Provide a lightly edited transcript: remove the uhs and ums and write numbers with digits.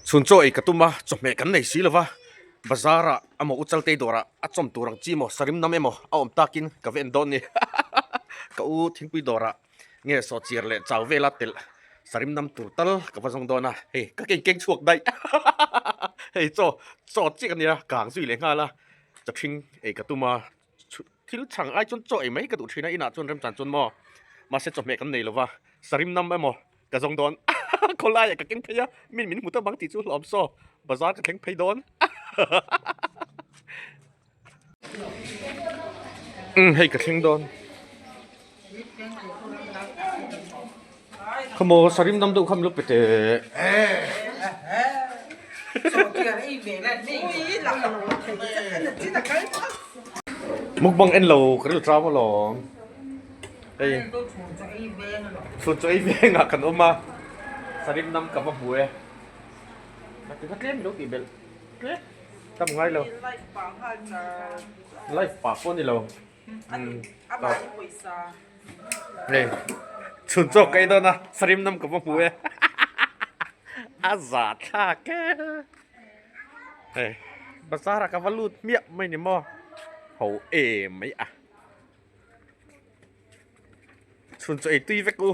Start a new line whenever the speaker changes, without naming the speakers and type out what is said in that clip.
Chhun chaw ei ka tum a, chawhmeh kan nei si lova, bazar ah emaw u Chaltei dawr ah a chawm tur ang chi emaw sarim nam emaw a awm takin ka va en dawn ni. Ka u thingpui dawr ah nge sawhchiar leh chau vela telh sarim nam tur tal ka va zawng dawn a, hei ka keng keng chhuak daih. Hei chaw chaw chiah a nia kang zui leh nghal a, chawthing ei ka tum a. Thil chhang ai chuan chaw ei mai ka duh thin a, inah chuan remchan chuan maw mahse chawhmeh kan nei lova, sarim nam emaw ka zawng dawn khawlaiah ka keng phei a, min min hmu ta bang tih chu hlawm saw bazar ka thleng phei dawn umm hei ka thleng dawn khawmaw sarim nam deuh kha min lo pe teh. Mukbang en lo ka ril tram alawm hei chhun chaw ei vengah kan awm a sarim nam ka va hmu e naktuk kha tlem ilo tih belh tlem tam ngai lo live pah pawh a ni lo. Hei chhun chaw ka ei dawn a sarim nam ka va hmu e a za thlak e hei bazar ah ka va lut hmiah mai ni maw ho em mai a chhun chaw ei tui vek u.